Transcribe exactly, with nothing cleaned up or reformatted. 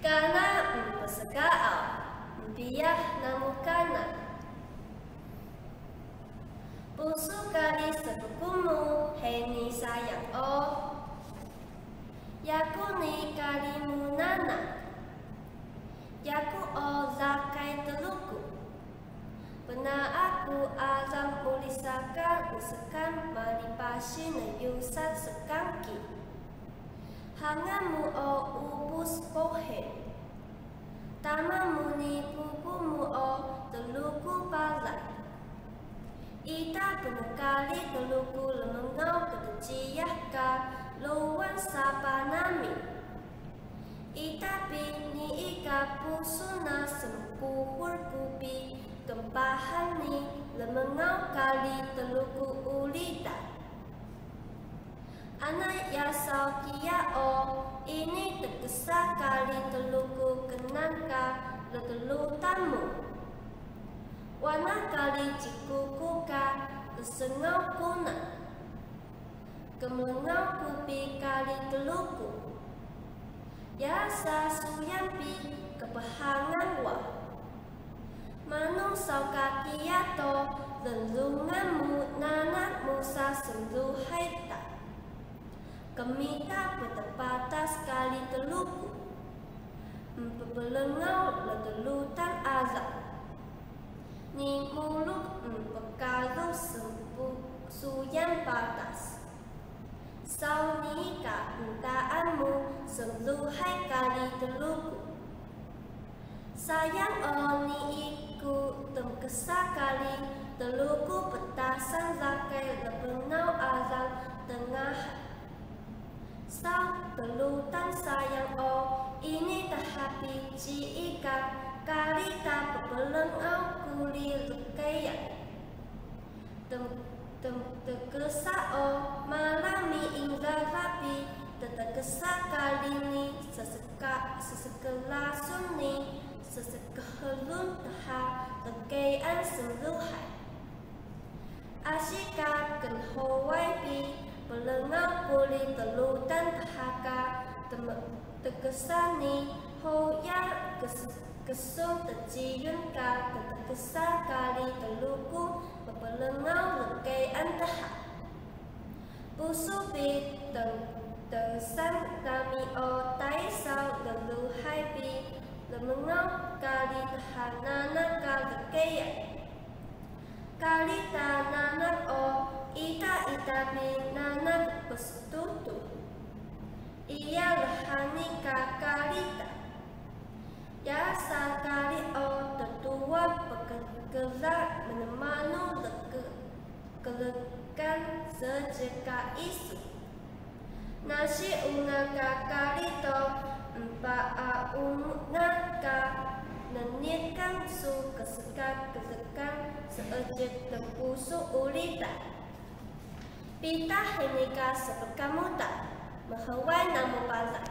Kana mpsgaaw, mpiyah namu kana. Pusu kari sbkumu hini sayang o. Yaku ni kari mu nanak. Yaku o laqay Truku. Pnaa ku alang uri sa ka nskan mari pasi nyusal skan ki. Hangan mu o ubus pohil. Tama mu ni pupu mu o Truku balay. Ita pnkari Truku rmngaw kdjiyax ka ruwan sapah nami. Ita bi nii ka pusu na smkuxul ku bi knpahan ni rmngaw kari Truku uri da. Ana yasaw kiya o ini tgsa kari Truku knan ka rdrutan mu. Wana kari Cikuku ka rsngaw ku na. Kmrngaw ku bi kari Truku. Yasa suyang bi kphangan wa. Manu saw ka kiya do lnlungan mu nanak musa smluhay ta. Qmita ptpatas kari Truku. Mpprngaw rdrutan alang. Ni muluk mpqalux suyang patas. Saw nii ka ntaan mu smluhay kari Truku. Sayang o nii ku tmksa kari Truku ptasan laqay rmngaw alang tngahan. Saw rdrutan sayang o ini dha bi ciida ka kari ta pprngaw quri lqeyan. Tm-, tm-, tgsa o mala miing rara bi ttgsa kari ni sska-, ssklasun ni sskehlun dha lqeyan smluhay. Asi ka knhuway bi prngaw quri rdrutan dha ka tm-, tgsa ni huya ks-, ksun tjiyun ka ttgsa kari Truku pprngaw lqeyan dha. Pusu bi tng-, tgsa nami o tai saw lluhay bi rmngaw kari dha nanak ka lqeyan. Kari ta nanak o ita ita bi nanak pstutu. Iya lhani ka kari ta. Yasa kari o tduwa pkkla mnmanu lk-, klkan seejiq ka isu. Nasi ungat ka kari do empaaungat ka nniqan su kska klkan seejiq tnpusu uri da. Bitaq hini ka spkamuda, mhuway namu balay.